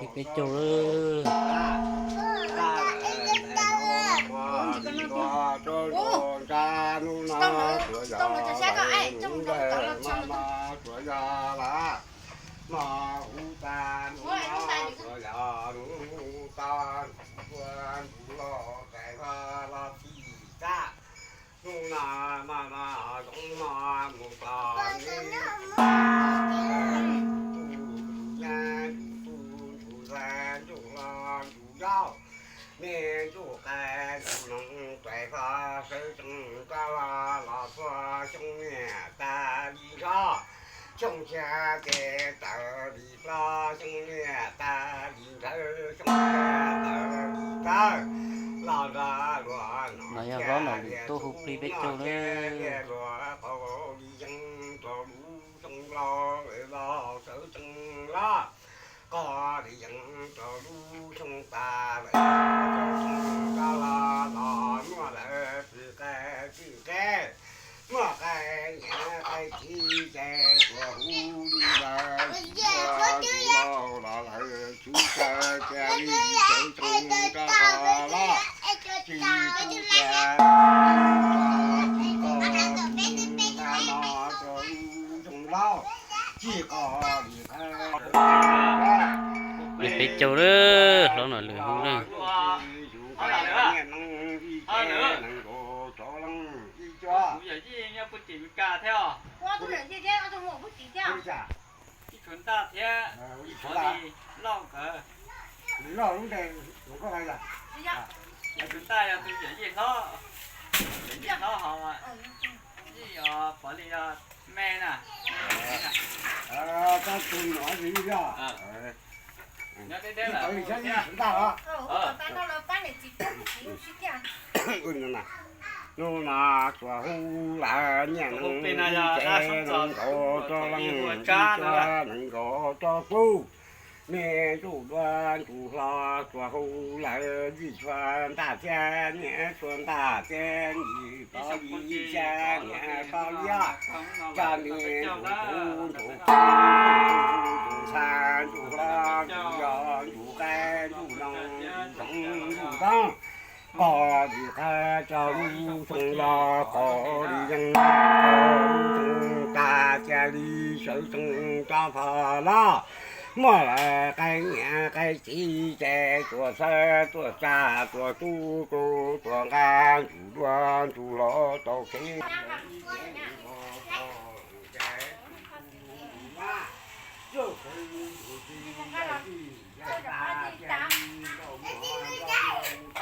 Peb caug lawm. Hnub no mas no zoo no mus tos nej, tus nyab tus tub ntsuj ntxhais ntsuj hlob ntsuj yau, nej ntsuj qaib ntsuj noog tais hlob sawv tsees rov los los txog xyoo niaj tas li ntsho, xyoo tshiab ces tawm li plob, xyoo niaj tas li ntsawg, xyoo tshiab tawm li kawg, los nrog luag no yog hlob Nom Lwm tuaj hu plig peb caug na. Luag qaug li yeeb rau lub xyoo laus lawm los sawv tsees los, qaug li yeeb rau lub xyoo tas lawm los sawv tsees rov los los muaj lawv txij qaib txij qe, muaj qaib niam qaib txiv ces tsuas hu li lawv tsis tshua tus laus los lawv tsis tshua cia li sawv tsees rov los, tsis tshua cia li tsis tshua tus ntag no rau lub xyoo laus, tsis qaug li qe. Peb caug lawm, hlob Nom Lwm hu lawm. Tus nyiaj nees ib ce nees nkaum rau leej ib cuab. Ib tshuav ntaj thiab ib tshuav li lauj nkawd. Ib tshuav ntaj yog tus yawm yij hlob, yawm yij hlob hos, yij os pov li yog me na. Koj tus nyuam yog. Nyob deb deb lawm. Ib tshuav ntaj os. Hnub no tsuas hu lawv nyiaj nees ib ce nees nkaum rau leej, ib cuab nees nkaum rau kuv. Nej ntsuj duab ntsuj hlob tsuas hu lawv yij tshuav ntaj thiab nyiaj tshuav ntaj thiab yij paub li xya nyiaj paub li yog. Coj nej ntsuj kuv ntsuj kuv ntsuj ntxhais ntsuj hlob ntsuj yau ntsuj qaib ntsuj noog ntsuj zoov ntsuj ntoo, qaug li qe rau lub xyoo laus, qaug li yeeb rau lub xyoo tas, cia li sawv tsees rov phom los. Muaj lawv qaib niam qaib txiv ces tsuas xawb tsuas tsa tsuas tub tsuas nqa ntsuj duab ntsuj hlob tau kev.